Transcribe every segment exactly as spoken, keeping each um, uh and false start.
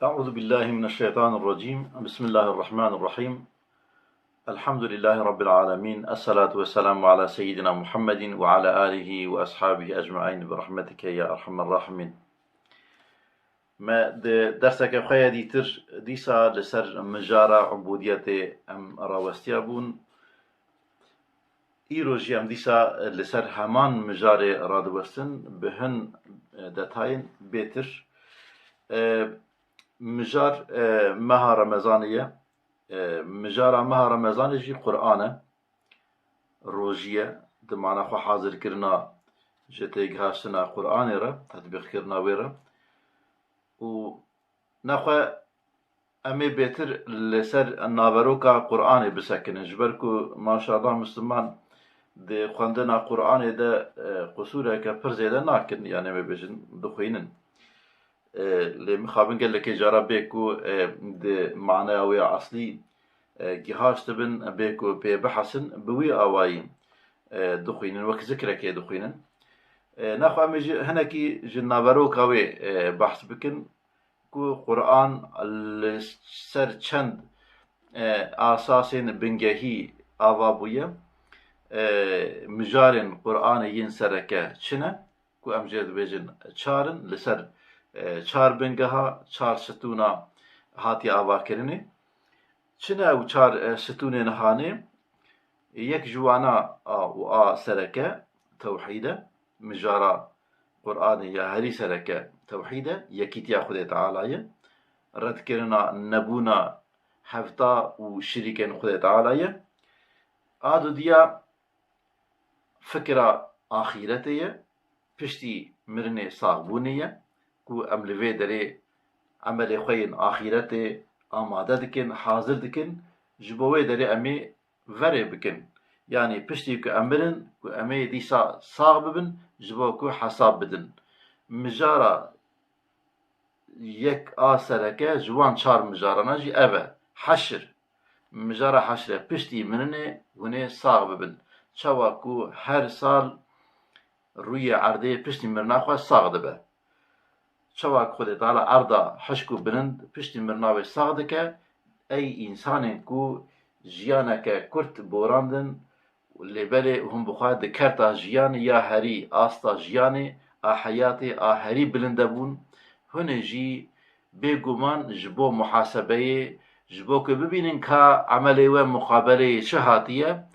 أعوذ بالله من الشيطان الرجيم. بسم الله الرحمن الرحيم. الحمد لله رب العالمين. الصلاة والسلام على سيدنا محمد وعلى آله وأصحابه أجمعين برحمتك يا أرحم الراحمين. Me di derseke xwe ya dîtir dîsa li ser mijara ubûdiyetê em rawestiya bûn. Îro jî em dîsa li ser heman mijarê radiwestin bi hin, e, detayên bêtir. E, mijar, e, meha Remezanê ye. E, mijara meha Remezanê jî Quran e, rojî ye. Di mana xwe hazirkirina ji têgihaştina Quranê re, tetbîqkirina wê re. Û nexwe em ê bêtir li ser naveroka Quranê bisekinin. Ji ber ku maşallah Misliman di xwendina Quranê de, e, qusûreke pir zêde nakin, yanî em ê bêjin dixwînin. E, lê mixabin gelekê cara bê ku, e, di maneya wê ya eslî, e, gihaştibin, bê ku pê bihesin, bi wî awayî, e, dixwînin, wek zikrekê dixwînin. E, nexwe em ê ji hinekî ji naveroka wê, e, behs bikin. Ku Quran li ser çend, e, asasên bingehî ava bûye. E, mijarên Quranê yên sereke çi ne? Ku em jê dibêjin çar in, li ser, e, çar bingeha, çar stûna hatiye avakirinê. Çi ne ew çar, e, stûnên hanê? Yek ji wana a û a sereke tewhîd e. Mijara Quranê ya herî sereke tewhîd e, yekîtiya Xwedê Teala ye. Redkirina nebûna hevta û şirîkên Xwedê Teala ye. A dudiya fikra axîretê ye, piştî mirinê saxbûnê ye, ku em li vê derê emelê xwe yên axîretê amade dikin, hazir dikin, ji bo wê derê em ê verê bikin. Yanî piştî ku em mirin, ku em ê dîsa sax bibin, ji bo ku hesab bidin. Mijara yek a sereke ji wan çar mijarana jî ev e. Heşir. Mijara heşre piştî mirinê hûn ê sax bibin. Çawa ku her sal rûyê erdê piştî mirina xwe sax dibe. Çawa ku Xwedê Teala erda hişk û bilind piştî mirina wê sax dike, ey însanên ku jiyaneke kurt borandin, lê belê hûn bi xwe di kerta jiyanê ya herî, asta jiyanê, a heyatê, a herî bilind de bûn, hûn ê jî bêguman ji bo muhasebeyê, ji bo ku bibînin ka emelê we muqabeleyê çi hatiye,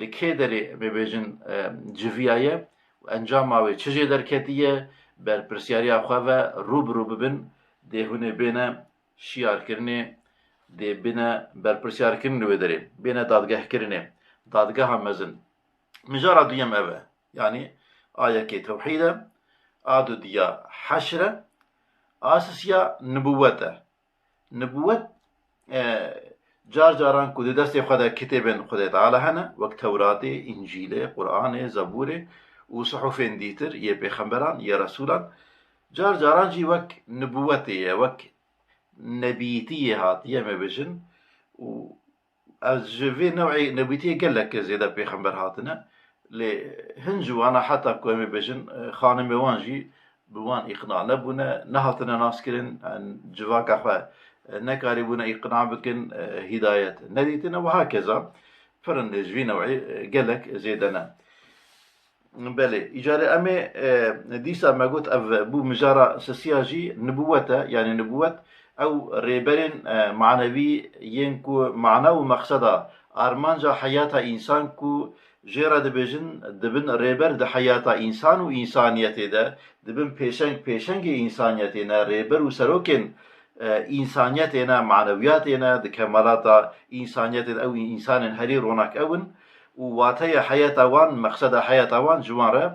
li kê derê em ê bêjin, e, civiyaye û encama wê çi jê derketiye, berpirsyariya xwe ve rû bi rû bibin, dê hûn ê bêne şiyarkirinê, dê bêne berpirsyarkirin li wê derê, bêne dadgehkirinê, dadgeha mezin. Mijara duyem ev e. Yanî a yekê tewhîd e, a dudiya heşr e, a sisiya nibûwet e. Nibûwet, e, car caran ku di destê xwe de kitêbên Xwedê Teala hene, wek Tewratê, Încîlê, Quranê, Zebûrê û sihufên dîtir yê pêxemberan, yê resûlan, car caran jî wek nibûwetê ye, wek nebîtiyê hatiye, me bêjin, û ez ji vê new'ê nebîtiyê gelek zêde pêxember hatine. Lê hin ji wana heta ku em ê bêjin, e, xanimê wan jî bi wan îqna nebûne, nehatine naskirin, e, civaka xwe, e, nekarîbûne îqna bikin, e, hîdayet nedîtine û hakeza pir in lê ji vî new'ê, e, gelek zêde ne. Belê, îcarê em ê, e, dîsa me got ev bû mijara sisiya jî nibûwet e, yanî nibûwet ew rêberên, e, manevî yên ku mana û meqseda armanca heyata însan ku jê re dibêjin dibin rêber di heyata însan û însaniyetê de, dibin pêşeng pêşengê însaniyetê ne, rêber û serokên, e, însaniyetê ne, manewiyatê ne, di kemalata însaniyetê de ew însanên herî ronak ew in û wateya heyata wan, meqseda heyata wan ji wan re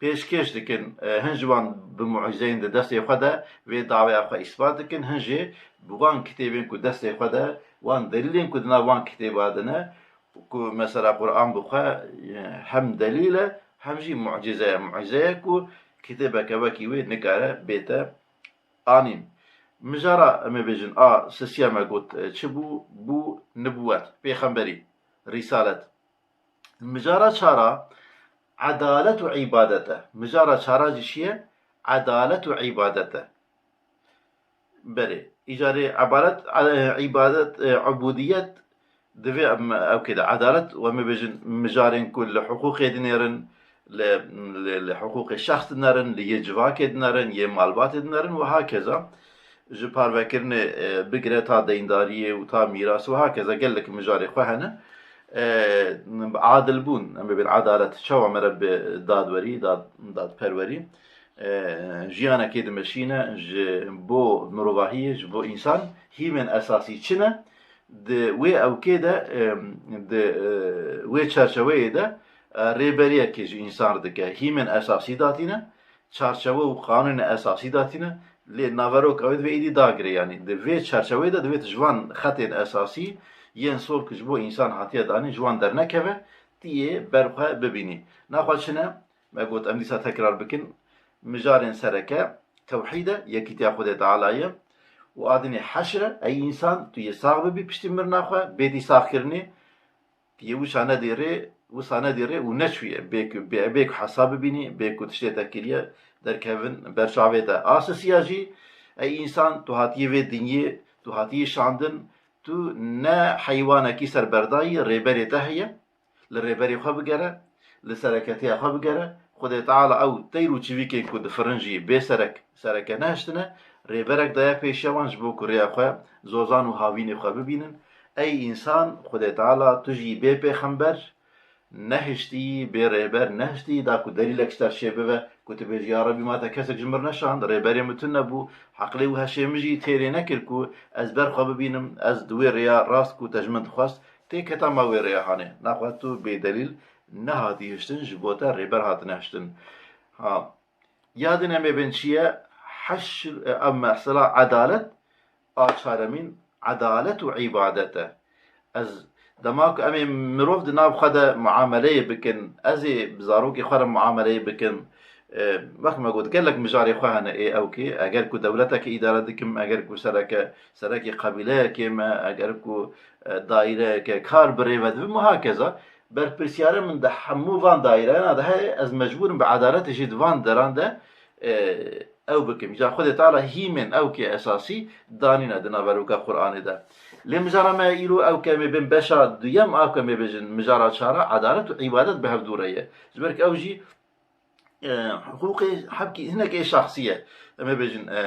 pêşkêş dikin. E, hin ji wan bi mucîzeyên di destê xwe de vê daweya xwe îspat dikin, hin jî bi wan kitêbên ku destê xwe de, wan delîlên ku di nav wan kitêba de ne, ku mesela Quran bi xwe, e, hem delîl e, hem jî mucîze ye. Mucîze ye ku kitêbeke wekî wê nikare bête anîn. Mijara, em ê bêjin, a sisiya me got, e, çi bû? Bû nibûwet, pêxemberî, rîsalet. Mijara çara edalet û îbadet e. Mijara çara jî çi ye? Edalet û îbadet e. Berê, îcarê ebaret, e, îbadet, e, ubudiyet, divê em ew kê de edalet û em ê bêjin mijarên ku li hiqûqê dinêrin, li, li, li hiqûqê şexs dinerin, li yê civakê dinerin, yê malbatê dinerin û hakeza ji parvekirinê, e, bigire ta deyndariyê û ta mîras û hakeza gelek mijarê xwe hene. E, adil bûn, em ê bêjin edalet, çawa mere bi dadwerî, dad-, dadperwerî, e, jiyanekê dimeşîne ji bo mirovahiyê, ji bo însan, hîmên esasî çi ne? Di wê ewkê de, e, di, e, wê çerçeveyê de, e, rêberiyekê ji însan re dike. Hîmên esasî datîne, çarçewe û qanûnên esasî datîne, lê naveroka wê divê êdî dagire, yanî di vê çerçeveyê de divê tu ji van xetên esasî yên sol ku ji bo însan hatiye danîn, ji wan dernekeve, tu yê ber xwe bibînî. Naxwe çi ne? Me got, em dîsa tekrar bikin. Mijarên sereke tewhîd e, yekîtiya Xwedê Teala ye. Û a dinê heşr e, ey însan, tu yê sax bibî piştî mirina xwe, bêtî saxkirinê, tu yê wisa nedî rê, wisa nedî rê û neçûye. Bê ku, bê, bê ku hesab bibînî, bê ku tiştê te kiriye, derkevin ber çavê te. A sisiya jî, ey însan, tu hatiyê vê dinyê, tu hatiyê şandin, tu ne heywanekî serberdayî, rêberê te heye. Li rêberê xwe bigere, li sereketiya xwe bigere. Xwedê Teala ew teyr û çivîkên ku difirin jî bê serek, sereke nehiştine. Rêberek daye pêşiya wan ji bo ku rêya xwe zozan û havînê xwe bibînin. Ey însan, Xwedê Teala tu jî bê pêxember nehiştî, bê rêber nehiştî, da ku delîlek ji te re çêbibe, ku tu bêjî, ya Rebî, ma te kesek ji min re neşand, rêberê min tune bû, heqlê û heşê min jî têrê nekir ku ez ber xwe bibînim, ez di wê rêya rast ku te ji min dixwest, tê keta ma wê rêya hanê. Naxwe tu bêdelîl nehatî hiştin, ji bo te rêber hatine hiştin. Ha. Ya din em ê bên çi ye? Heşr, e, ev mesela edalet, a çaremîn, edalet û îbadet e. Ez, dema ku em ê mirov di nav xwe de muameleyê bikin, ez ê bi zarokê xwe re muameleyê bikim, e, wek me got, gelek mijarê xwe hene ê ewkê. Eger ku dewleteke îdare dikim, eger ku sereke, serekê qebîleyekê me, eger ku, e, daîreyeke kar bi rê ve dibim û hakeza, berpirsiyare min di hemû van daîreyana de heye, ez mecbûr im bi edaletê jî di van deran de, e, ew bikim. Îcar Xwedê Teala hîmên ewkê esasî danîne di naveroka Qur'anê de. Lê mijara me îro ew ke em ê bên beşa duyem a ku em ê bêjin mijara çara, edalet û îbadet bi hev dû re ye. Ji ber ku ew jî, e, hiqûqê hebkî hinek ê şexsî ye. Em ê bêjin, e,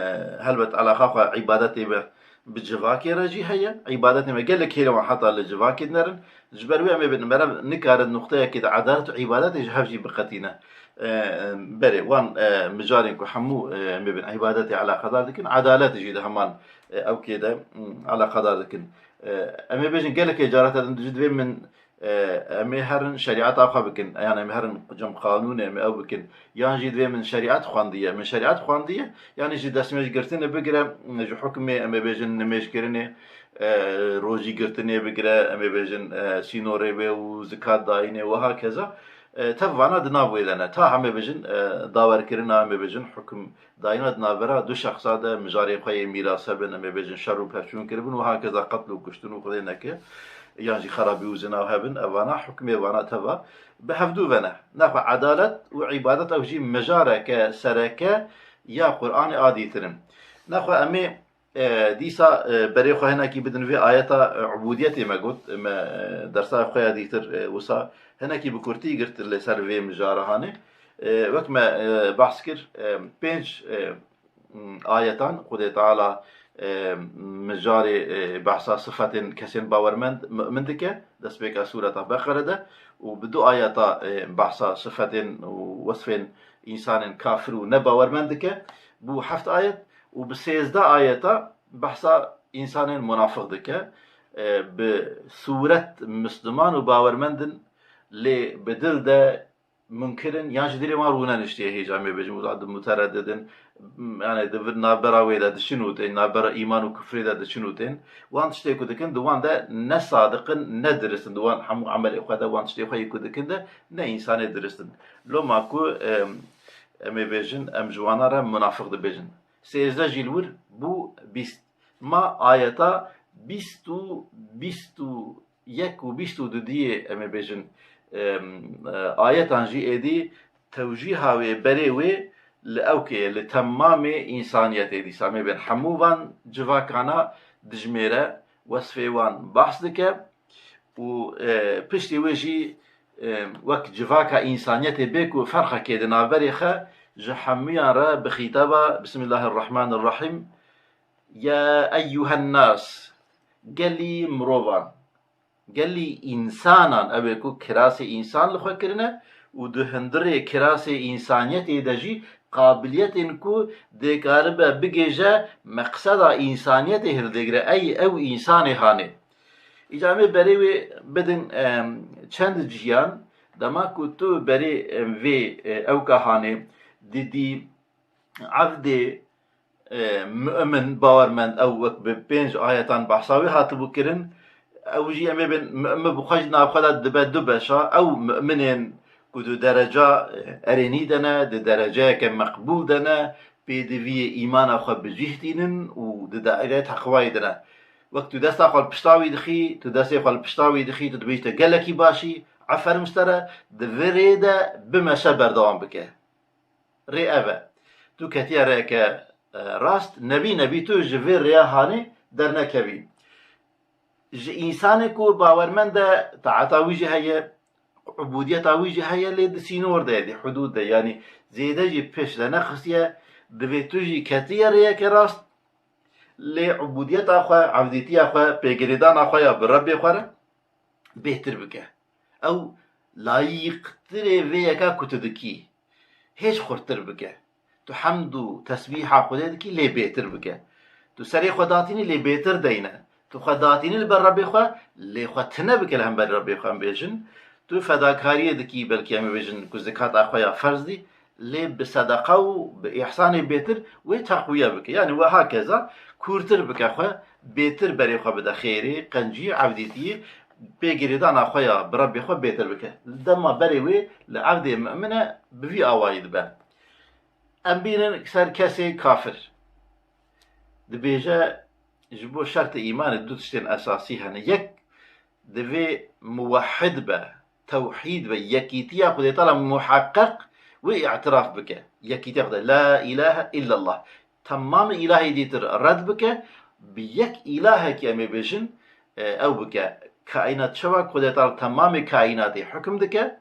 helbet alaqa xwe îbadetê me bi civakê re jî heye. Îbadetê me gelek hêle wan heta li civakê dinerin. Ji ber wê em ê bêjin, meriv nikare nuqteyekê de edalet û îbadetê ji hev jî biqetîne. E, berê wan, e, mijarên ku hemû, e, em ê bêjin îbadetê eleqedar dikin, edalet jî di heman, e, ewkê de, mm, eleqedar dikin. E, em ê bêjin gelekê carata din jî divê min, e, em ê herin şerîeta xwe bikin. Yanî em ê herin cem qanûnê, em ê ew bikin. Yan jî divê min şerîet xwendiye. Min şerîet xwendiye, yanî ji destmêjgirtinê bigire, ji hukmê, em ê bêjin nimêjkirinê, e, rojîgirtinê bigire, em ê bêjin, e, sînorê wê û zikat dayînê û hakeza. E, tev vana di nav wê de ne. Ta em ê bêjin, e, dawerkirina, em ê bêjin hukm dayîna di navbera du şexsa de, mijarê xwe yê mîras hebin, em ê bêjin şer û pevçûn kiribin û hakeza qetl û kuştin û Xwedê neke, yan jî xerabî û zina hebin, evana hukmê vana teva bi hevdû ve ne. Naxwe edalet û îbadet ew jî mijareke sereke ya Qur'anê a dîtir in. Naxwe em ê, e, dîsa, e, berê xwe hinekî bidin vê ayeta, e, ubudiyetê me got, me, e, dersa xwe ya dîtir, e, wisa hinekî bi kurtî girt li ser vê mijara hanê. E, wek me, e, behs kir, e, pênc, e, ayetan Xwedê Teala, e, mijarê, e, behsa sifetên kesên bawermend, mu'min dike, destpêka Sûreta Beqere de û bi du ayeta, e, behsa sifetên û wesfên însanên kafir û nebawermend dike, bû heft ayet û bi sêzdeh ayeta behsa însanên munafiq dike, e, bi sûret misliman û bawermend in, lê bi dil de munkir in, yan ji dilê wan rûneniştiye hêja, em ê bêjin, wisa di mutereddid in, yanî di vir navbera wê de diçin û tên, navbera îman û kufrê de diçin û tên, wan tiştê ku dikin, di wan de ne sadiq in, ne dirist in, di wan hemû emelê xwe de, wan tiştê xwe yê ku dikin de, ne însanê dirist in. Loma ku, em, em ê bêjin, em ji wana re munafiq dibêjin. Sêzdeh jî li wir bû bîst. Ma ayeta bîst û, bîst û yek û bîst û dudiyê, em ê bêjin, em, e, ayetan jî êdî tewcîha wê, berê wê, li ewkê, li temamê însaniyetê dîsa. Em ê bên hemû van civakana dijmêre, wesfê wan behs dike û, e, piştî wê jî, e, wek civaka însaniyetê bê ku ferqekê di navberê xwe ji hemûyan re bi xîtaba Bismillahirrahmanirrahîm, ya eyyuhen nas, gelî mirovan, gelî însanan, ew ê ku kirasê însan li xwe kirine û di hundirê kirasê însaniyetê de jî qabiliyetên ku dê karibe bigêje meqseda însaniyetê hildêgire, ey ew însanê hanê. Îca em ê berê wê bidin, em, çend ciyan, dema ku tu berê, em, vê, e, ewka hanê didî, evdê, e, mu'min, bawermend, ew wek bi pênc ayetan behsa wê hatibû kirin. Ew jî em ê bên mu'min bi xwe jî navxwe de dibe du beşa. Ew mu'minên ku di dereca, e, erênî de ne, di dereceyeke meqbûl de ne, pêdiviyê îmana xwe bi cih tînin û di daîreyê teqwayê de ne. Wek tu desta xwe li pişta wî dixî, tu destê xwe li pişta wî dixî, tu dibêjî te gelekî başî, eferim ji te re, di vê rê de bimeşe, berdewam bike. Rê ev e. Tu ketiye rêyeke, e, rast, nebî nebî tu ji vê rêya hanê dernekevî. Ji însanê ku bawermend e, taeta wî jî heye, ubûdiyeta wî jî heye, lê di sînor de ye, di hudûd de, yanî zêde jî pêş de nexistiye, divê tu jî ketiye rêyeke rast, lê ubûdiyeta xwe, evdîtiya xwe, pêgirêdana xwe ya bi Rebbê xwe re bêhtir bike. Ew layîqtirê vê yeka ku tu dikî, hêj xurttir bike. Tu hemd û tesbîha Xwedê dikî, lê bêhtir bike. Tu serê xwe datînî, lê bêhtir deyne. Tu xwe datînî li ber Rebbê xwe, lê xwe tune bike li hember Rebbê xwe, em bêjin. Tu fedakariyê dikî, belkî em ê bêjin ku zikata xwe ya ferz dî, lê bi sedeqa û bi îhsanê bêhtir wê teqwiye bike. Yanî we hakeza kûrtir bike xwe, bêhtir berê xwe bide xêrê, qenciyê, evdîtiyê, pêgirêdana xwe ya bi Rebbê xwe bêhtir bike. Dema berê wê li evdê mu'min e, bi vî awayî dibe. Em bînin ser kesê kafir. Dibêje, ji bo şertê îmanê du tiştên esasî hene. Yek, divê muwehhid be, tewhîd be, yekîtiya Xwedê Teala muheqeq wê îtiraf bike. Yekîtiya Xwedê, la îlahe illallah. Temamê îlahê dîtir red bike, bi yek îlahekî, em ê bêjin, e, ew bike. Kaînat, çawa Xwedê Teala temamê kaînatê hukm dike,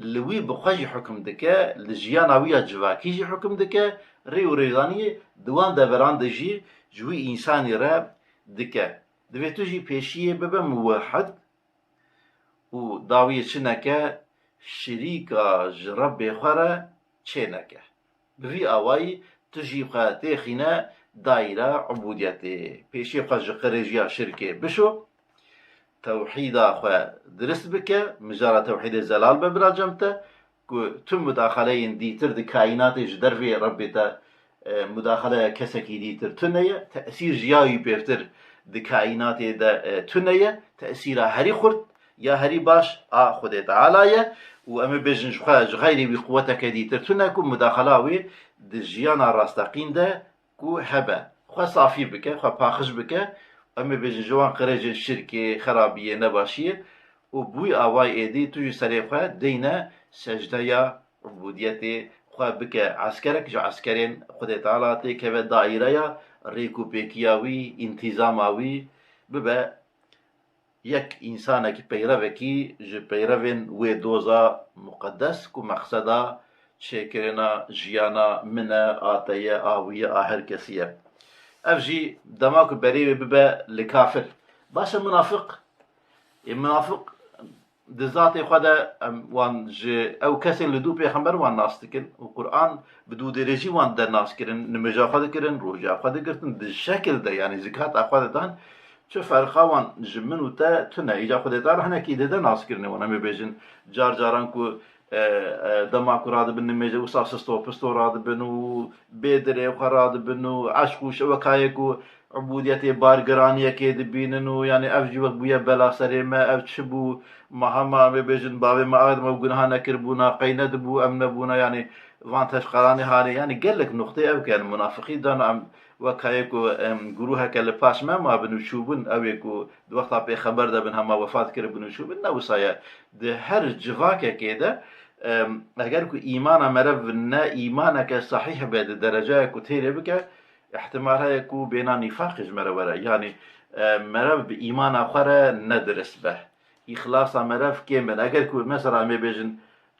li wî bi xwe jî hukm dike, li jiyana wî ya civakî jî hukm dike, rê û rêzaniyê di wan deveran de jî ji wî însanî re dike. Divê tu jî pêşiyê bibe muwehhid û dawiyê çi neke, şirîka ji Rebbê xwe re çê neke. Bi vî awayî tu jî xwe têxîne daîra ubûdiyetê. Pêşiyê xwe ji qirêjiya şirkê bişo, tewhîda xwe dirist bike, mijara tewhîdê zelal be, bira cem te, ku tu mudaxaleyên dîtir di kaînatê ji dervê Rebbê te, e, mudaxaleya kesekî dîtir tune ye, tesîr ji ya wî pêvtir di kaînatê de, e, tune ye, tesîra herî xurt ya herî baş a Xwedê Teala ye û em ê bêjin ji xwe, ji xeyrê wî quweteke dîtir tune ku mudaxala wê di jiyana rasteqîn de ku hebe, xwe safî bike, xwe paxij bike, em ê bêjin ji wan qirêjên şirkê, xerabiyê, nebaşiyê û bi wî awayî êdî tu jî serê xwe deyne secdeya ubûdiyetê, xwe bike eskerek ji eskerên Xwedê Teala, têkeve daîreya rêkûpêkiya wî, întîzama wî, bibe yek însanekî, peyrevekî ji peyrevên wê doza muqedes ku meqseda çêkirina jiyana min e, a te ye, a wî ye, a her kesî ye. Ev jî dema ku berê wê bibe li kafir. Baş e, munafiq. Ê munafiq di zatê xwe de, em, wan ji ew kesên li dû pêxember wan nas dikin û Quran bi dûdirêjî wan de nas kirin, nimêja xwe dikirin, roja xwe digirtin, di şekil de, yanî zikata xwe didan, çi ferqa wan ji min û te tune. Îca Xwedê Teala hinekî dide naskirinê wan. Em ê bêjin, car caran ku, e, e, dema ku radibin nimêje, wisa sisto pisto radibin û bê dirê xwe radibin û eşq û şewekayê ku ubûdiyetê bargiraniyekê dibînin û, yanî, ev jî wek bûye bela serê me, ev çi bû, ma hema em ê bêjin, bavê me Adem ew gunaha nekiribûna, qey nedibû, em nebûna, yanî, van teşqalanê hanê, yanî, gelek nuqtê ew ke, yanî, munafiqî dana em wek heye ku, em, guruheke li paş me mabin û çûbin, ew ê ku di wexta pêxember de bin hema wefat kiribin û çûbin, ne wisa ye. Di her civakekê de, Em, eger ku îmana merev ne îmaneke sahîh be, di dereceyek ku têrê bike, ihtimal heye ku bêhna nîfaqê ji merev were. Yanî, e, merev bi îmana xwe re ne dirist be. Îxlasa merev kêm be. Eger ku mesela em ê bêjin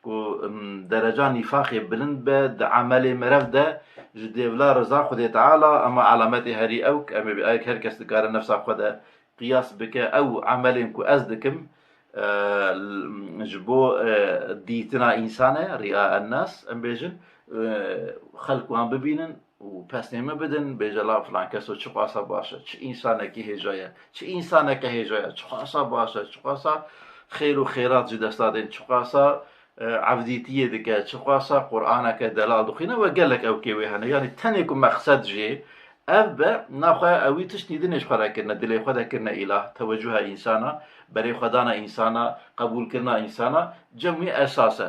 ku, em, dereca nîfaqê bilind be, di emelê merev de ji dêvla riza Xwedê Teala, ema alametê herî ew, em ê, her kes dikare nefsa xwe de qiyas bike, ew emelên ku ez dikim, e, l-, ji bo, e, dîtina însan e, riya ennas, em bêjin, e, xelk wan bibînin û pesnê min bidin, bêje, la filan keso çiqasa baş e, çi însanekî hêja ye, çi însaneke hêja ye, çiqasa baş e, çiqasa xêr û xêrat ji desta tên, çiqasa, e, evdîtiyê dike, çiqasa Qur'aneke delal dixwîne we gelek ew kê wê hene. Yanî tenê ku meqsed jê ev be, naxwe ewî tiştî dinê ji xwe re kirine, dilê xwe de kirine îlah, tewecuha însana, berê xwe dana însana, qebûlkirina însana, cem wî esas e.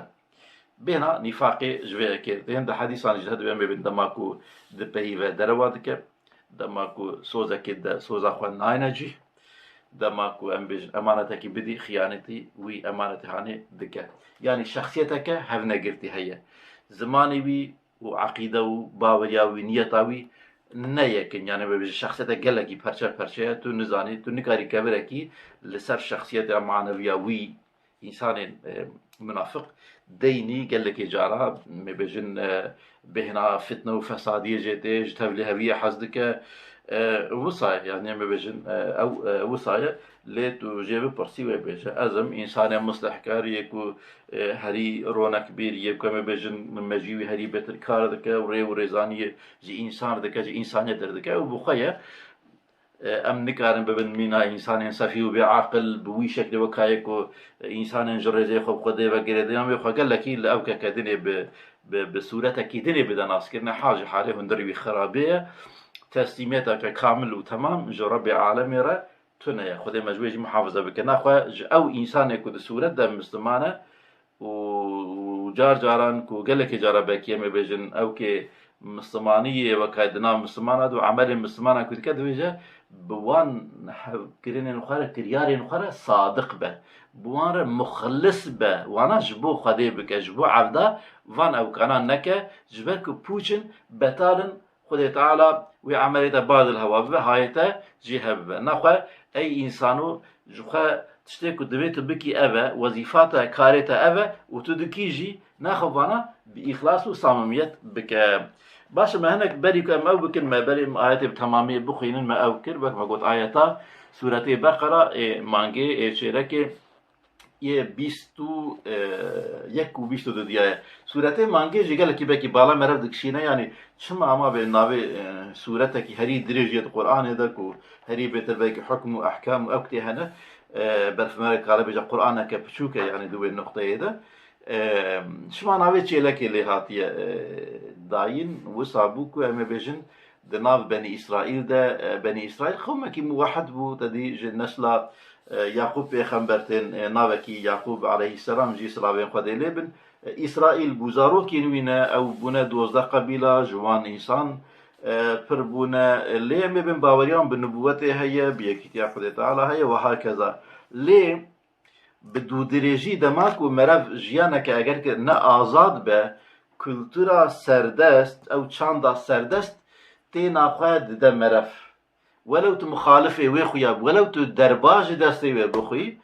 Bêhna nîfaqê ji vê yekê tên, di hedîsan jî hedibe em ê bin dema ku di peyî ve derewa dike, dema ku sozekê de soza xwe nayne cî, dema ku em bêjin emanetekî bidî, xiyanetî wî emanetê hanê dike. Yanî şexsiyeteke hevnegirtî heye. Zimanê wî û eqîde û baweriya wî, niyeta wî ne yek in. Yanî, me bêje şexsiyete gelekî perçe perçe ye. Tu nizanî, tu nikarî kevirekî li ser şexsiyeta maneviya wî, însanên, e, munafiq deynî gelekê cara, me bêjin, e, bêhna fitne û fesadiyê jê tê, ji tevliheviyê hez dike. E, wisa ye, yanî, me bêjin, e, ew, e, wisa ye. Lê tu jê bipirsî, wê bêje, ez im însanê mislehkar, yê ku, e, herî ronekbîr, yê ku em ê bêjin mejî wî herî bêtir kar dike û rê û rêzaniyê ji însan dike, ji însaniyê derdike. Ew bi xwe ye. E, em nikarin bibin mîna însanên sefî û bêaqil, bi wî şeklê wekayê ku, e, însanên ji rêzê xwe bi xwe dê ve girêdiyan wê xwe gelekî li ew keke dinê bi, bi, bi sûretekî dinê bide naskirine. Hal ji halê hundirî wî xirabê ye. Teslîmiyeteke kamil û temam ji Rebbê alemê re tune ye. Xwedê me ji wê jî muhafaza bike. Naxwe ji ew însanê ku di sûret de misliman e û, û car caran ku gelekê cara belkî em ê bêjin ew kê mislimaniyê wekayê di nav mislimana de û emelên mislimana ku dike, divêje bi wan hevkirinên xwe re, kiryarên xwe re sadiq be. Bi wan re muxlis be. Wana ji bo Xwedê bike, ji bo evda van ewkanan neke, ji ber ku pûç in, betal in, Xwedê Teala wê emelê te badil hewa bibe, hayê te jê hebibe. Naxwe ey însano, ji xwe tiştê ku divê tu bikî ev e, wezîfa te, karê te ev e û tu dikî jî, naxwe vana bi îxlas û samimiyet bike. Baş e, me hinek berî ku em ew bikin, me berê em ayetê bi temamiyê bixwînin, me ew kir, wek me got ayeta Sûretê Beqera, ê mangê, ê çêrekê, yê bîst û yek û bîst û du diyaye. Sûretê mangê jî gelekî belkî bala merev dikişîne, yanî çima ama bê navê, e, sûretekî herî dirêj yê di Qur'anê de ku herî bêtir belkî hukm û ehkam û ew tê hene, e, berfimerek kare bêje Qur'aneke piçûk e, yanî di wê nuqteyê de. E, çima navê çêlekê lê hatiye, e, dayîn, wisa bû ku em ê bêjin, di nav Benî Îsraîl de, e, Benî Îsraîl qewmekî muwehhid bû, te dî ji nesla, e, Yaqûb pêxember tên, e, navekî Yaqûb aleyhisselam jî silavên Xwedê lê bin. E, Îsraîl bû, zarokên wî ne, ew bûne dozdeh qebîla, ji wan însan, e, pir bûne. E, lê em ê bin baweriyan bi nibûwetê heye, bi yekîtiya Xwedê Teala heye we hakeza. Lê bi dûdirêjî dema ku merev jiyaneke eger ki ne azad be, kultura serdest, ew çanda serdest têna xwe dide merev. Welew tu muxalifê wê xuya bî, welew tu derbas ji destê wê bixwî,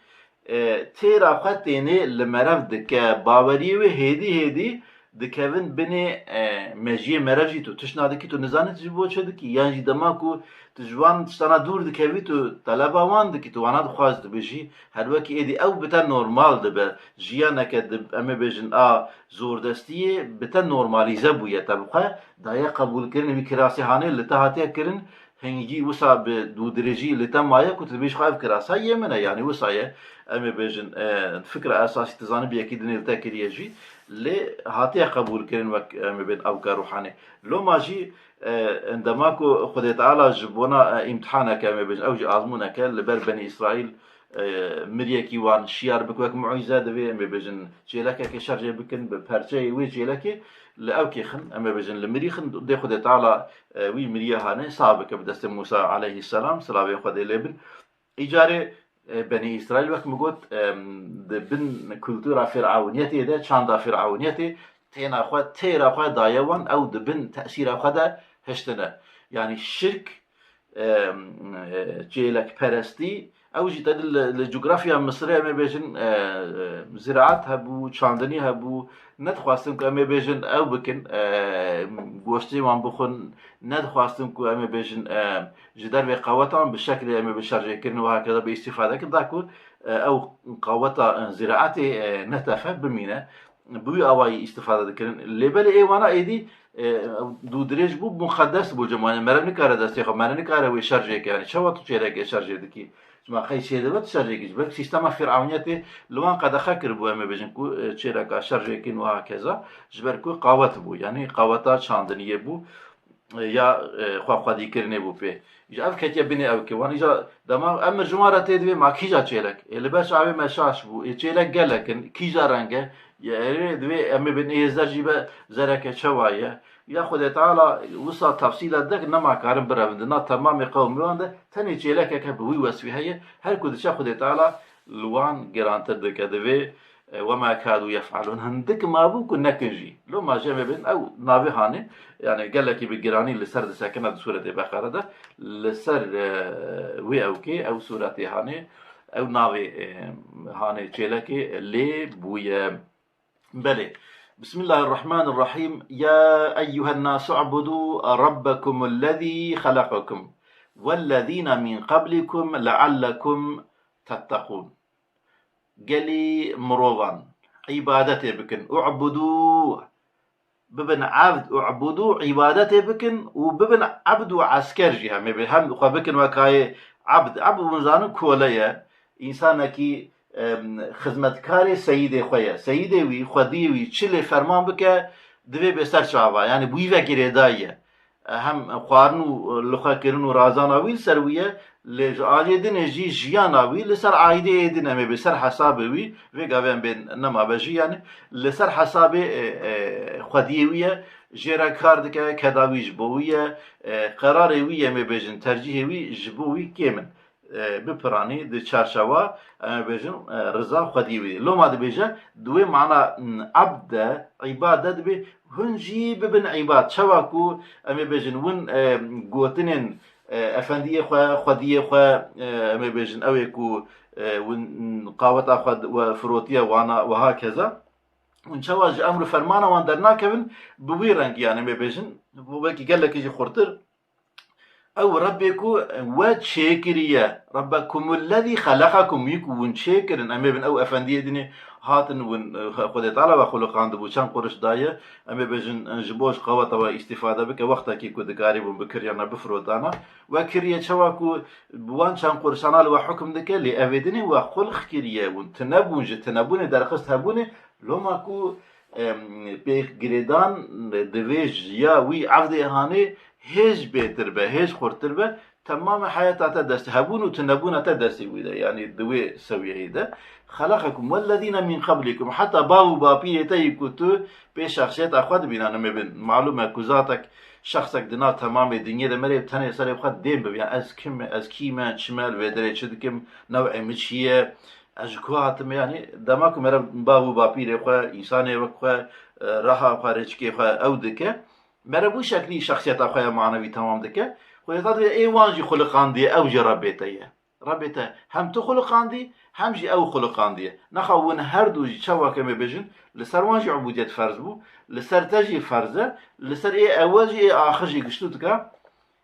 e, têra xwe tênê li merev dike, baweriyê wê hêdî hêdî dikevin binê, e, mejiyê merev jî tu tişt nadikî, tu nizanî tu ji bo çi dikî. Yan jî dema ku tu ji wan tiştana dûr dikevî, tu teleba wan dikî, tu wana dixwaz dibêjî. Her wekî êdî ew bi te normal dibe. Jiyaneke di, em ê bêjin, a zordestiyê bi te normalîze bûye. Te bi xwe daye qebûlkirin, wî kirasê hanê li te hatiye kirin. Hingî wisa bi dûdirêjî li te maye ku tu dibêjî xwe ev kirasa yê min e, yanî wisa ye. Em ê bêjin, e, fikra esasî tu zanî bi yekî dinê li te kiriye jî. Lê hatiye qebûlkirin wek, em ê bêjin, ewka ruhanê. Loma jî, e, endema ku Xwedê Teala ji bona, e, îmtihaneke, em ê bêjin, ew jî azmûneke li ber Benî Îsraîl, e, miriyekî wan şiyar bik wek muîze divê, em ê bêjin, çêlekeke şer jê bikin, bi perçeyê wê çêlekê li ew kê xin, em ê bêjin, li mirî xin, dê Xwedê Teala, e, wî miriye hanê, sağ bike bi destê Mûsa aleyhisselam, silavê Xwedê lê bin. Îcarê, E, Benî Îsraîl, wek min got, em, di bin kultura Fîr'ewniyetê de, çanda Fîr'ewniyetê, têna xwe, têra xwe daye wan, ew di bin tesîra xwe de hiştine. Yanî şirk, em, e, çêlekperestî, ew jî te li, li cografya Misirê, em ê bêjin, e, e, ziraet hebû, çandinî hebû, nedixwastin ku em ê bêjin ew bikin, e, goştê wan bixwin, nedixwastin ku em ê bêjin, e, ji dervê qawetan bi şeklê em ê bi şerjêkirin û hakeza bi îstîfade kirin, da ku, e, ew qaweta, e, ziraetê, e, netefe bimîne. Bi wî awayî îstîfade dikirin. Lê belê ê wana êdî, e, ew dûdirêj bû, muqedes bû, cem, yanî mere nikare destê xwe, mere nikare wê şerjê ke, yanî çawa tu çêlekê şerjê dikî? Çima qey çêdibe tu şerjê kî? Ji ber sîstema Fîr'ewniyetê li wan qedexe kiribû, em ê bêjin ku, e, çêleka şerjê kîn û hakeza, ji ber ku qawet bû, yanî qaweta çandiniyê bû, e, ya, e, xwe xwedîkirinê bû pê. Îja ev ketiye binê ew kê. Wan îja dema emir ji wan re tê divê ma kîja çêlek? Ê li ber çavê me şaş bû. Ê çêlek gelek in. Kîja reng e? Ya erê divê em ê bin ê zer jî be zereke çawa ye? Ya Xwedê Teala wisa tefsîla dek nema karin birevin. Di na temamê qewmê wan de tenê çêlekeke bi wî wesfî heye. Her ku diçe Xwedê Teala li wan girantir dike. Divê E, وما كادوا يفعلون. Hindik mabû ku nekin jî. Loma jê em ê bin ew navê hanê, yani gelekî bi giranî li ser disekine di sûretê Beqere de, li ser, e, wê ewkê, ew sûretê hanê, ew navê, e, hanê çêlekê lê bûye. Belê. بسم الله الرحمن الرحيم. يا أيها الناس اعبدوا ربكم الذي خلقكم والذين من قبلكم لعلكم تتقون. Gelî mirovan îbadetê bikin. U'budû, bibin ebd, u'budû, îbadetê bikin û bibin ebd û esker jî hemê bi-, hem xwe bikin wekayê ebd. Ebd hûn zanin kole ye. Însanekî, em, xizmetkarê seyîdê xwe ye. Seyîdê wî, xwediyê wî çi lê ferman bike, divê bê ser çava. Yanî bi wî ve girêdayî ye. Hem xwarin û lixwekirin û razana wî li ser wî ye, lê ji aliyê dinê jî jiyana wî li ser aîdê ê din em ê bê ser hesabê wî, vê gavê em bên nema be jî, yanî li ser hesabê, e, e, xwediyê wî ye, jê re kar dike, keda wî ji bo wî ye, e, qerarê wî, em ê bêjin tercîhê wî ji bo wî kêm in. E, bipiranî di çarçewa, em ê bêjin, e, riza xwedî wî. Loma dibêje, di wê mana, m, ebd de, îbad de dibê, hûn jî bibin îbad. Çawa ku em ê bêjin, win, e, gotinên, e, efendiyê xwe, xwediyê xwe, e, em ê bêjin, ew ê ku, e, win, m, qaweta xwe di-, we firotiye wana, wiha keza. Hûn çawa ji emr û fermana wan dernakevin, bi wî rengî, yanî em ê bêjin, wekî gelekî jî xurtir, Ew Rebbê ku we çêkiriye. Rebbekumul lezî xeleqekum, wî ku hûn çêkirin. Em ê bin ew efendiyê dinê hatin hûn, e, Xwedê Teala we xuliqandibû, çend quriş daye. Em ê bêjin, e, ji bo ji qaweta we îstîfade bike, wextekî ku dikarîbûn bikiriyana, bifirotana. We kiriye çawa ku bi wan çend qurişana li we hukm dike, lê evê dinê we xulq kiriye. Hûn tune bûn, ji tunebûnê derxist hebûnê, loma ku, em, pê girêdan divê ji ya wî evdê hanê hêj bêtir be, hêj xurtir be, temamê heyata te destê hebûn û tunebûna te destê wî de, yanî di wê sewiyeyê de. Xeleqekum wellezîne min qeblikum, heta bav û bapîrê te yî ku tu pê şexsiyeta xwe dibîna nimê bin. Malûm e ku zatek, şexsek di nav temamê dinyê de merê tenê serê xwe dêm bibe. Yan ez kim me, ez kî me, çi me, li vê derê çi dikim, new'ê min çi ye, ez ji ku hatime, yanî dema ku mere bav û bapîrê xwe, însanê wek xwe, e, reha xwe, rêçikê xwe ew dike, mere bû şeklî şexsiyeta xwe ya manevî temam dike. Xwedê Teala divê ê wan jî xuliqandiye, ew jî Rebbê te ye. Rebbê te hem tu xuliqandî, hem jî ew xuliqandiye. Nexa win her du jî çawa ke em ê bêjin, li ser wan jî ubûdiyet ferz bû, li ser te jî ferz e, li ser ê ewel jî ê axir jî giştû dike.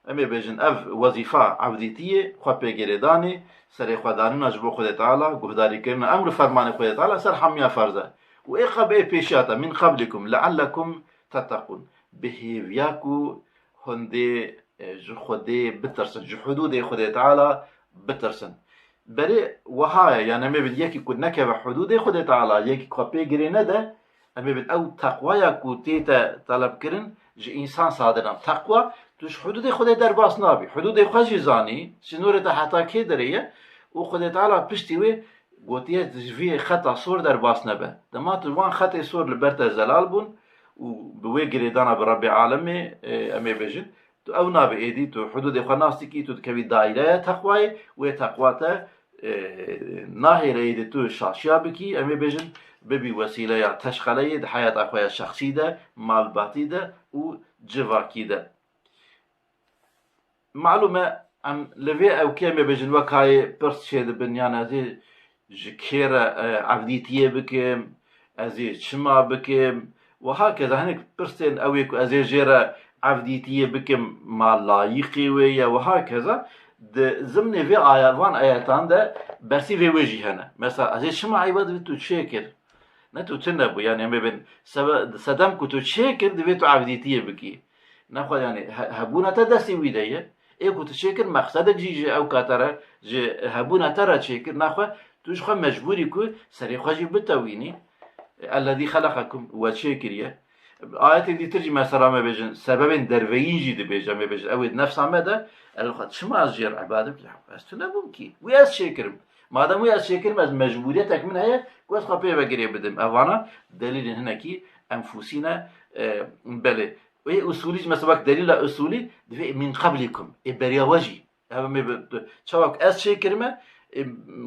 Em ê bêjin ev wezîfa evdîtiyê, xwe pê girêdanê, serê xwe danîna ji bo Xwedê Teala, guhdarîkirina emr û fermanê Xwedê Teala ser hemiya ferz e. Û ê qe bi ê pêşiya te, min qeblikum leallekum tetteqûn. Bi hêviya ku hûn dê, e, ji Xwedê bitirsin, ji hudûdê Xwedê Teala bitirsin. Berê wiha ye, yani em ê bin yekî ku nekeve hudûdê Xwedê Teala, yekî ku pê girê nede, em ê bin ew teqwaya ku tê te telebkirin ji însan sadir e. Teqwa, tu ji hudûdê Xwedê derbas nabî. Hudûdê xwe jî zanî, sînorê te heta kê derê ye û Xwedê Teala piştî wê gotiye, tu ji vê xeta sor derbas nebe. Dema tu wan xetê sor li ber te zelal bûn û bi wê girêdana bi Rebbê Alemê, e, em ê bêjin, tu ew nabe êdî, tu hudûdê xwe nas dikî, tu dikevî daîreya teqwayê, wê teqwa te e, nahêle êdî tu şaşiya bikî, em ê bêjin, bibî wesîleya teşxeleyê di heyata xwe ya şexsî de, malbatî de û civakî de. Malûm e, em li vê ewkê em ê bêjin, wek hayê pirs çêdibin, yan ez ê ji kê re, e, evdîtiyê bikim, ez ê çima bikim, û hakeza hinek pirsên ew ê ku ez ê jê re evdîtiyê bikim, ma layîqê wê ye, û hakeza di zimnê vê aya-, van ayetan de bersîvê wê jî hene. Mesela, ez ê çima eyba divê tu çêkir? Ne tu tune bû, yani em ê bên sebe-, sedem ku tu çêkir, divê tu evdîtiyê bikî. Nexwe, yani he-, hebûna te destê wî de ye. Ê ku tu çêkir, mexsedek jî ji ew kate re, ji hebûna te re çêkir. Nexwe, tu ji xwe mecbûrî ku serê xwe jî bitewînî. Ellezî xeleqekum, we çêkiriye. Ayetên dîtir jî mesela me bêjin, sebebên derveyîn jî dibêje, me bêjin, ew ê nefsa me de, el xwe çima ez jê re ibadet bikim? Ez tu nebûm kî. Wî ez çêkirim. Madem wî ez çêkirim, ez mecbûriyetek min heye, ku ez xwe pê ve girê bidim. Evana delîlên hinekî enfûsî ne, e, belê. Wê usulî jî mesela wek delîla usulî divê min qablikum. Ê beriya we jî. Ev em ê bi, çawa ku ez çêkirime, ê,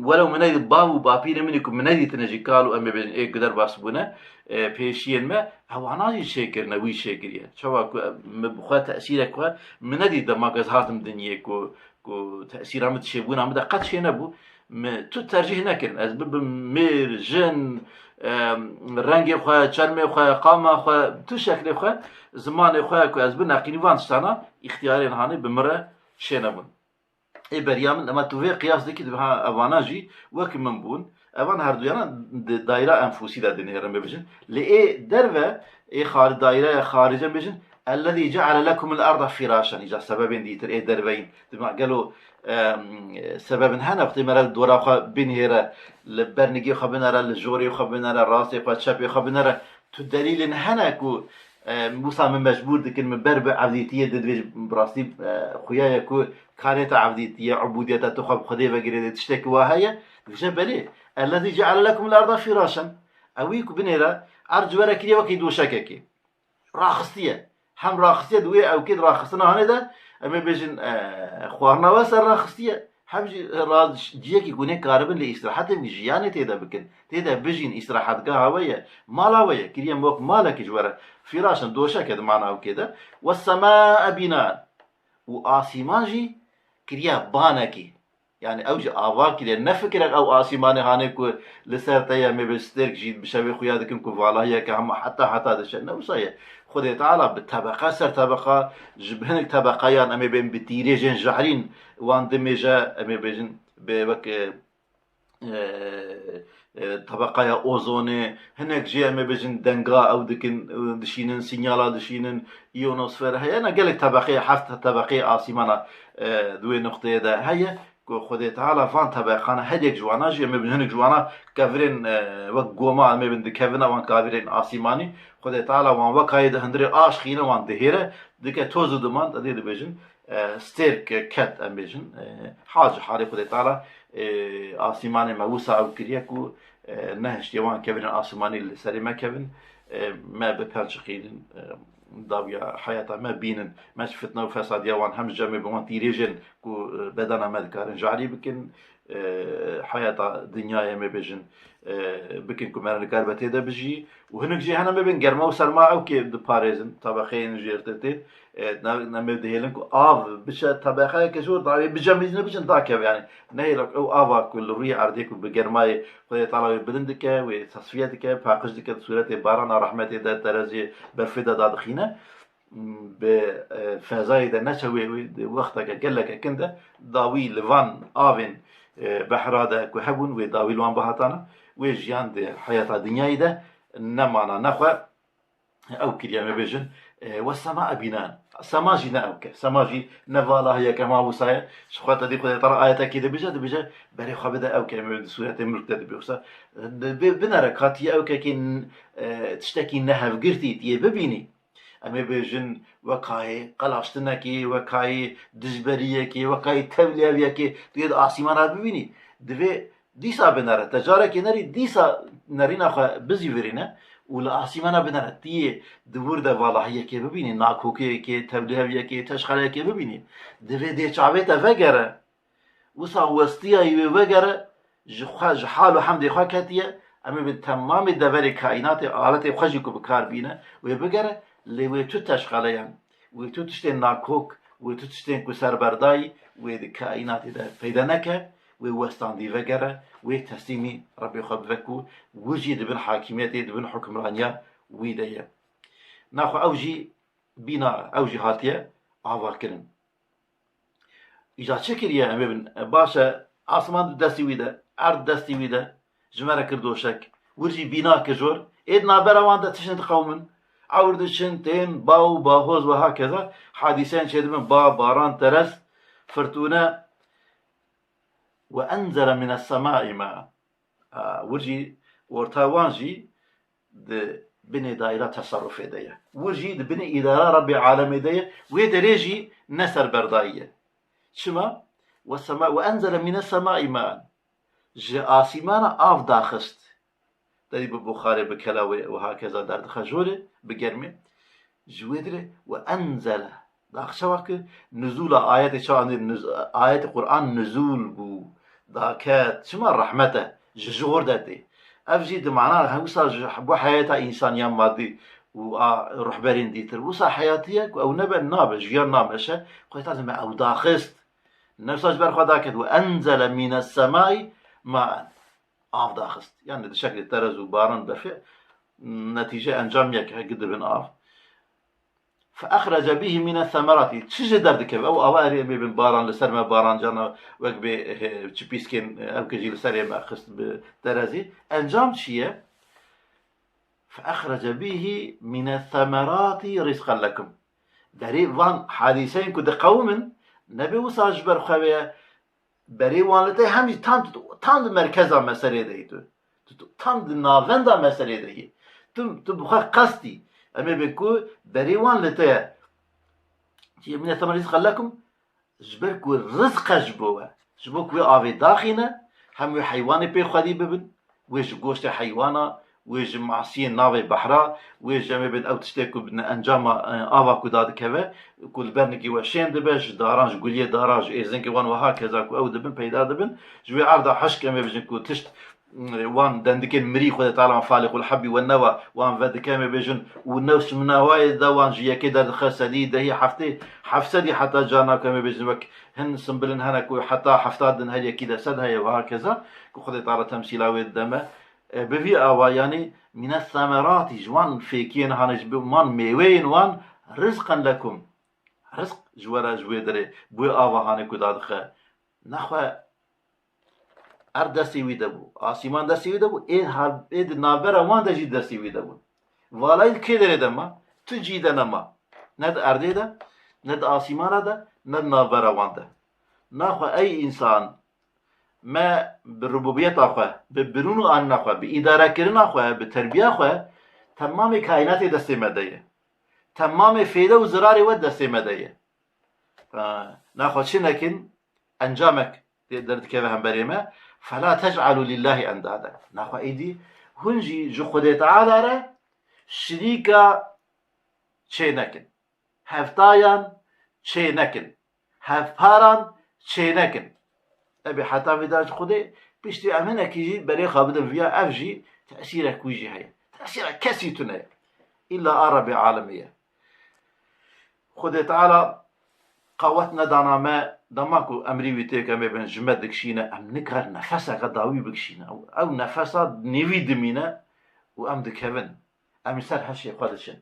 welew min nedî bav û bapîrê min ê ku min nedîtine jî kal û em ê bêjin ê guder bas bûne, ê, pêşiyên me, ewana jî çêkirine, wî çêkiriye. Çawa ku min bi xwe tesîrek xwe min nedît dema ku ez hatim dinyê ku, ku tesîra min di çêbûna min de qet çênebû. Min tu tercîh nekirin. Ez bibim mêr, jin, em, rengê xwe, çermê xwe, qama xwe, tu şeklê xwe, zimanê xwe ku ez bineqînim van tiştana, îxtiyarên hanê bi min re çênebûn. Ê beriya min, ema tu vê qiyas dikî, dibe ha evana jî wek min bûn. Evan herduyana di dayra enfûsî de dinêrin bibêjin. Lê ê derve, ê xari-, dayreya xarice bêjin, "Ellezî ceale lekumul arda firaşen." Îca sebebên dîtir ê derveyîn. Dibe gelo, em, sebebin hene, wextê me re li dora xwe binêre, li bernigê xwe binere, li jorê xwe binere, rastê xwe, çepê xwe binere. Tu delîlên hene ku, e, wisa min mecbûr dikin, min ber bi evdîtiyê di divê bi rastî, e, xuya ye ku karê te evdîtiye, ubûdiyeta tu xwe bi Xwedê vegirê de tiştekî wa heye? Dibêje belê. Ellezî ceale lekum l-arda firaşen. Ewî ku binêre erd ji we re kiriye wekî doşekekê. Raxistiye. Hem raxistiye di wê ewkê di raxistina hanê de, em ê bêjin, e, xwarina we ser raxistiye. Hem jî raz-, cihekî ku nê karibin lê îstirahetê wî jiyanê tê de bikin. Tê de bijîn, îstirahetgeha we ye. Mala we ye. Kiriye wek malekî ji we re. Firaşen, doşeke di mana ewkê de. Wes-semâe bînan. Û asîman jî kiriye banekî. Yani ew jî ava kiriye. Ne fikirek ew asîmanê hanê ku li ser te ye, em ê bêjin stêrk jî bi şevê xuya dikin ku valahiyeke hema heta heta diçe. Ne wisa ye. Xwedê Teala bi tebeqa ser tebeqa, ji bi hinek tebeqayan em ê bên bi tîrêjên jehrîn wan dimêje, em ê bêjin bi wek, e, e, e, tebeqaya ozonê, hinek jê em ê bêjin denga ew dikin, e, dişînin, sînyala dişînin, ionosfer heye, ne gelek tebeqê, heft tebeqê asîmana, e, di wê nuqteyê de heye. Ku Xwedê Teala van tebeqana her yek ji wana jî, em ê bin hinek ji wana kevirên, e, wek goma em ê bin dikevine wan kevirên asîmanî. Xwedê Teala wan wek hayê di hundirê aşxîne wan dihêre, dike toz û duman, te dê dibêjin, e, stêrk ket em bêjin. E, hal ji halê Xwedê Teala, e, asîmanê me wisa ew kiriye ku, e, nehiştiye wan kevirên asîmanî li serê me kevin, e, me bi pençiqînin, e, dawiya heyata me bînin. Me ji fitne û fesadiya wan hem ji cemê bi wan tîrêjên ku, e, bedena me dikarin jarî bikin, e, heyata dinyayê me bêjin, e, bikin ku me re nikaribe tê de bijî. Û hinek jî hene me bên germa û serma ew kê diparêzin, tebeqeyên jêr tê tê. E, ne, ne me dihêlin ku av biçe tebeqeyeke jor dawê bicemîzine biçin dakeve yani. Nehêlak ew ava ku li rûyê erdê ku bi germayê Xwedê Teala wê bilind dike, wê tesfiye dike, paqij dike, di sûretê barana rehmetê de, terezê berfê de dadixîne, bi, e, fezayê de neçe wê, wê di wexteke geleke kin de dawî li van avên, e, behra de ku hebûn, wê dawî li wan bihatana, wê jiyan di heyata dinyayî de nemana, nexwe ew kiriye me bêjin, e, "Wes-semâe bînan." Sema jî ne ewke. Sema jî ne vala heye ke ma wisa ye. Ji xwe te dî Xwedê Teala ayetekê dibêje, dibêje, "Berê xwe bide ewke." Me di sûretê Mulk de dibê wisa. Bi-, bi-, binere ka tiyê ewkekê n-, e, tiştekî nehevgirtî tiyê bibînî. Em ê bêjin wekayê qelaştinekê, wekayê dijberiyekê, wekayê tevliyeviyekê tu yê di asîmana bibînî. Divê dîsa binere, te carekê nerî, dîsa nerîna xwe bizîvirîne û li asîmana binere. Tu yê di wir de valahiyekê bibînî, nakokeyekê, tevliheviyekê, teşxeleyekê bibînî. Divê dê çavê te vegere Wisa westiya wê vegere, ji xwe, ji hal û hemdê xwe ketiye, em ê bi temamê deverê kaînatê, aletê xwe jî ku bi kar bîne, wê bigere, lê wê tu teşqeleyan, wê tu tiştên nakok, wê tu tiştên ku serberdayî, wê di kaînatê de peyde neke, wê westandî vegere, wê teslîmî Rebbê xwe bive ku wir jî di bin hakimiyetê, di bin hukimraniya wî de ye. Naxwe ew jî bîna, ew jî hatiye avakirin. Îca çi kiriye em ê bin? Baş e, asman di destî wî de, erd destî wî de, ji me re kir doşek. Wir jî bîna kir jor. Ê di navbera wan de tiştin diqewimin. Ewr diçin, tên, ba û bahoz ve hakeza. Hadîseyên çêdibin, ba, baran, teres, firtûne. Ve enzele mines semai ma. A, wir jî orta wan jî di binê daîra teserrufê de ye. Wir jî di binê îdara Rebbê alemê de ye. Wê derê jî ne serberdayî ye. Çima? Ve sema, ve enzele mine semai maan. Ji asîmana av daxist. Derî bi buxarê, bi kelawê û hakeza derdixe jorê, bi germê. Ji wê dirê ve enzele. Daxçe wek nuzûla ayetê çawa nû-, nuz-, ayetê Qur'an nuzûl bû. Daket. Çima rehmet e. Ji jor de tê. Ev jî di mana he wisa ji bo heyata însaniya madî û a ruhberên dîtir. Wisa heyatiye ku ew nebe nabe, jiyan nameşe. Xwê ta me ew daxist. Nefsa ji ber xwe daket. Ve enzele mîne semai maen. Av daxist. Yani di şeklê terez û baran, berfê, netîce encam yek heke dibin av. Fe exrece bihi mine semerati. Çi ji derdikeve? Ew ava erê em ê bin baran li ser me baran cana wek bê, eh, çi pîskên, eh, ew ke jî li serê me xist bi terezî. Encam çi ye? Fe exrece bihi mine semerati rizqen lekum. Berê van hadîseyên ku diqewimin, nebê wisa ji ber xwe ve berê wan li te hem jî tam, tam di merkeza meselê de yî tu. Tu, tu tam di navenda meselê de yî. Tu, tu bi xwe qestî. Em ê bê ku berê wan li te ye. Çi, mine semerati rizqen lekum, ji ber ku rizq e ji bo we. Ji bo ku wê avê daxîne, hem wê heywanê pê xwedî bibin, wê ji goştê heywana, wê ji masiyên navê behra, wê ji em ê bin ew tiştê ku bi encama, e, ava ku dadikeve, ku li ber nikî we şên dibe, ji daran, ji guliyê daran, ji êzingê wan wiha keza ku ew dibin, peyda dibin, ji wê erda hişk em ê bijin ku tişt, e, wan dendikên mirî Xwedê Teala wan faliqul hebbî wen newa, wan vedike em ê bêjin, û newş minawayê de wan ji yekê derdixe sedî, dehî, heftê, heft sedî heta carna ku em ê bêjin wek hin simbilin hene ku heta hefta din her yekî de sed heye, wiha keza ku Xwedê Teala temsîla wê dide me. E, bi vî ava, yanî mîne semeratî, ji wan fêkiyên hane, ji wan mêweyên wan, rizqen lekum. Rizq ji we re, ji wê derê, bi wê ava hane ku dadixe. Nexwe erd destê wî de bû, asîman destê wî de bû, ê ha-, ê di navbera wan de jî destê wî de bûn. Valayî di kê derê de ma? Tu cî de nema. Ne di erdê de, ne di asîmana de, ne di navbera wan de. Naxwe ey însan, me bi rububiyeta xwe, bi birûn û anîna xwe, bi îdarekirina xwe, bi terbiya xwe, temamê kaînatê destê me de ye. Temamê fêde û zirarê we destê me de ye. Ha, naxwe çi nekin, encamek dê derdikeve hemberê me. Fela tec'alû lillahî endade. Naxwe êdî hûn jî ji Xwedê Teala re şirîka çê nekin. Hevtayan çê nekin. Hevparan çê nekin. Ebê heta vê dar ji Xwedê, piştî em hinekî jî berê xwe bidin viya, ev jî tesîrek wî jî heye. Tesîrek kesî tune ye. Îlla a Rebê alemê ye. Xwedê Teala qewet nedana me, dema ku emrî wî tê ku em ê bin ji me dikişîne, em nikarin nefeseke dawî bikişîne. Ew, ew nefesa nêvî dimîne û em dikevin. Em li ser heşê xwe diçin.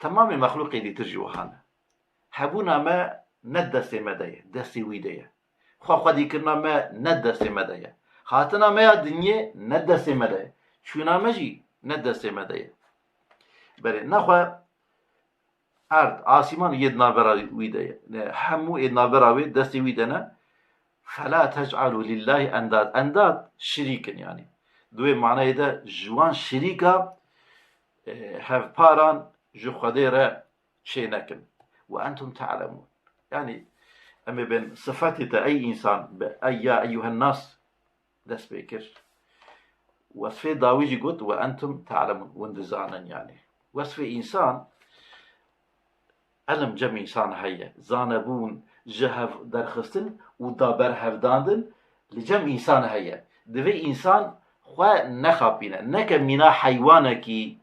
Temamê mexlûqê dîtir jî wiha ne. Hebûna me ne destê me de ye, destê wî de ye. Xwe xwedîkirina me ne destê me de ye. Hatina me ya dinyê ne destê me de ye. Çûna me jî ne destê me de ye. Berê, nexwe erd, asîman yê di navbera wî de ye. Ne, hemû ê di navbera wê, destê wî de ne. Fela tec'alû lillahî endad. Endad şirîk in yanî. Di wê manayê de ji wan şirîka, e, hevparan ji Xwedê re çê nekin. Ve entum te'lemûn. Yanî em ê bên sifetê te ey însan, bi ey ya eyyuhen nas dest pê kir. Wesfê dawî jî got, ve entum te'lemûn, hûn dizanin yanî. Wesfê însan, ilim cem însan heye, zanebûn, Ji hev derxistin û daberhevdandin li cem însan heye. Divê însan xwe nexapîne. Neke mîna heywanekî,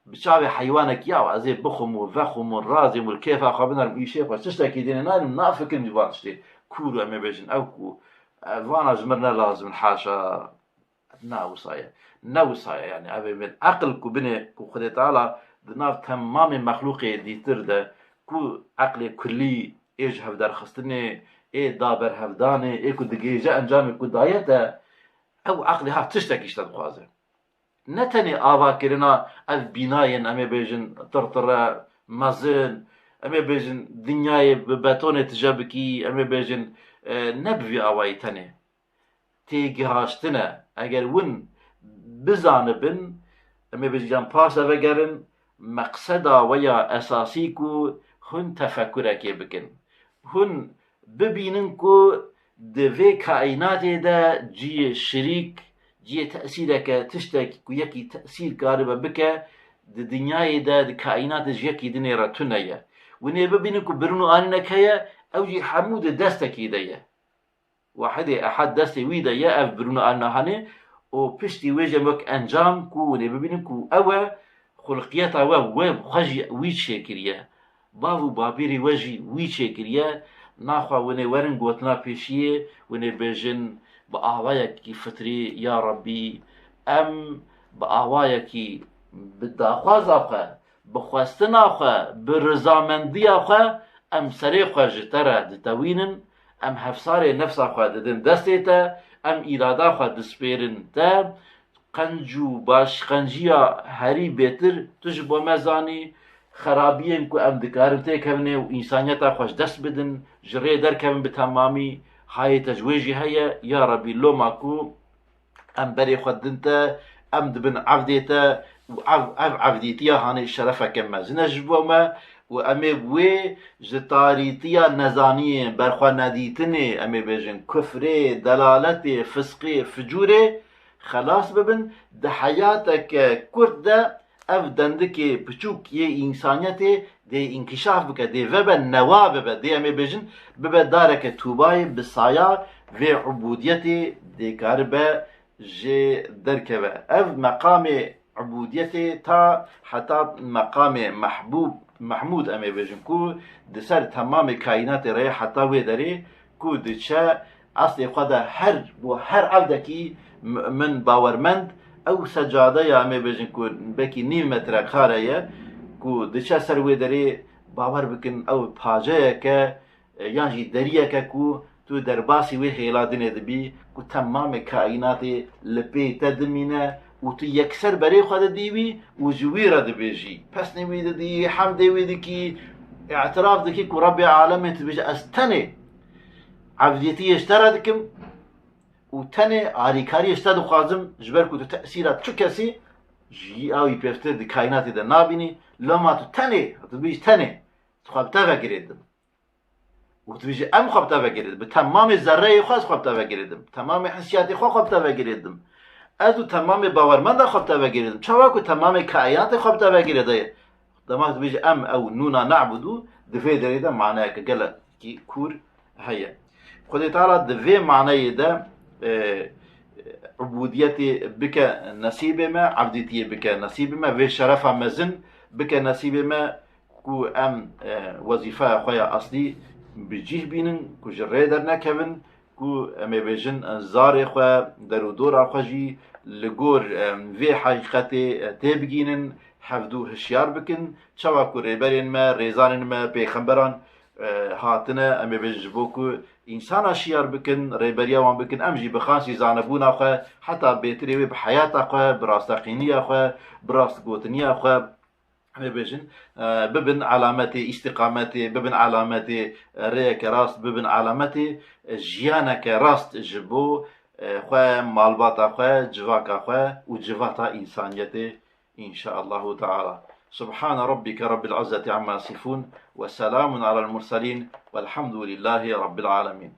bi çavê heywanekî, ya ez ê bixwim û vexwim û razêm û li kêfa xwe binerim, îşê xwe, tiştekî dînê nanim, nafikirim ji van tiştê. Kûr û em ê bêjin, ew ku, e, vana ji mir ne lazim in, haşa. Na wisa ye. Ne wisa ye, yani, ev ê bên eqil ku binê, ku Xwedê Teala di nav temamê mexlûqê dîtir de, ku eqlê kullî ê ji hevderxistinê, ê daberhevdanê, ê ku digihêje encamê ku daye te, ew eqlê ha tiştekî ji te dixwaze. Ne tenê avakirina ev bînayên, em ê bêjin, tirtire, mezin, em ê bêjin, dinyayê bi betonê tije bikî, em ê bêjin, e, ne bi vî awayî tenê. Têgihaştin e. Eger win bizanibin, em ê bêjin, paş de vegerin, meqseda we ya esasî ku hûn tefekurekê bikin. Hûn bibînin ku di vê kaînatê de cihê şirîk, cihê tesîreke, tiştek ku yekî tesîr karibe bike, di dinyayê de, di kaînatê ji yekî dinê re tune ye. Hûn ê bibînin ku birûn û anînek heye, ew jî hemû di destekî de ye. Wahidê Ehad destê wî de ye, ev birûn û anîna hanê û piştî wê jî em wek encam ku hûn ê bibînin ku ew e, xulqiyeta we, we xwe jî wî çêkiriye. Bav û bapîrê we jî wî çêkiriye. Naxwe hûn ê werin gotina pêşiyê, hûn ê bêjin bi awayekî fitrî, ya Rebbî, em bi awayekî, bi daxwaza xwe, bi xwestina xwe, bi rizamendiya xwe, em serê xwe ji te re ditewînin, em hevsarê nefsa xwe didin destê te, em îrada xwe dispêrin te, qenc û baş, qenciya herî bêtir tu ji bo me zanî, xerabiyên ku em dikarin têkevin û însaniyeta xwe ji dest bidin, ji rê derkevin bi temamî, hayê te ji wê jî heye, ya Rebî, loma ku em berê xwe didin te, em dibin evdê te û ev, ev evdîtiya hanê şerefeke mezin e ji bo me û em ê wê ji tarîtiya nezaniyê, berxwenedîtinê, em ê bêjin kufrê, delaletê, fisqê, ficûrê xelas bibin, di heyateke kurt de ev dendikê piçûk yê însaniyetê dê înkişaf bike, dê vebe newa bibe, dê em ê bêjin bibe dareke tûbayê bi saya vê ubûdiyetê dê karibe jê derkeve. Ev meqamê ubûdiyetê ta heta meqamê Mehbûb, Mehmûd em ê bêjin ku di ser temamê kaînatê re ye heta wê derê ku diçe eslê xwe de her, bo her evdekî mumin bawermend, ew secadeya em ê bêjin ku belkî nîv metre kare ye, ku diçe ser wê derê, bawer bikin ew paceyeke, e, yan jî deriyeke ku tu derbasî wê hêla dinê dibî, ku temamê kaînatê li pê te dimîne û tu yekser berê xwe didî wî û ji wî re dibêjî. Pesnê wî didî, hemdê wî dikî, îtiraf dikî ku Rebbê alemê, tu dibêjî, ez tenê evdiyetiyê ji te re dikim û tenê alîkariyê ji te dixwazim, ji ber ku tu tesîra çi kesî ji ya wî pêvtir di kaînatê de nabînî, loma tu tenê, tu dibêjî tenê, tu xwe bi te ve girêdidim. Û tu dibêjî, em xwe bi te ve girêdidim. Bi temamê zerreyê xwe ez xwe bi te ve girêdim. Temamê hissiyatê xwe xwe bi te ve girêdim. Ez û temamê bawermenda xwe bi te ve girêdim. Çawa ku temamê kaînatê xwe bi te ve girêdaye. Dema tu dibêjî, em ew nûna na'budu, di vê derê de maneyeke gelekî kûr heye. Xwedê Teala di vê maneyê de, e, ubûdiyetê bike nesîbê me, evdîtiyê bike nesîbê me, vê şerefa mezin bike nesîbê me, ku em, e, wezîfeya xwe ya eslî bi cih bînin, ku ji rê dernekevin, ku em ê bêjin, e, zarê xwe, derûdora xwe jî li gor, e, vê heqîqetê, e, têbigînin, hevdû hişyar bikin. Çawa ku rêberên me, rêzanên me, pêxemberan, e, hatine, em ê bêjin ji bo ku însana şiyar bikin, rêberiya wan bikin, em jî bi xansî zanebûna xwe, heta bêtirê wê bi heyata xwe, bi rasteqîniya xwe, bi rastgotiniya xwe, em ê bêjin, e, bibin alametê îstîqametê, bibin alametê, e, rêyeke rast, bibin alametê, e, jiyaneke rast ji bo, e, xwe, malbata xwe, civaka xwe û civata însaniyetê, înşaallahu teala. Subhane rabbike rabbil izzeti amma yasifun ve selamun alel murselin velhamdülillahi rabbil alemin.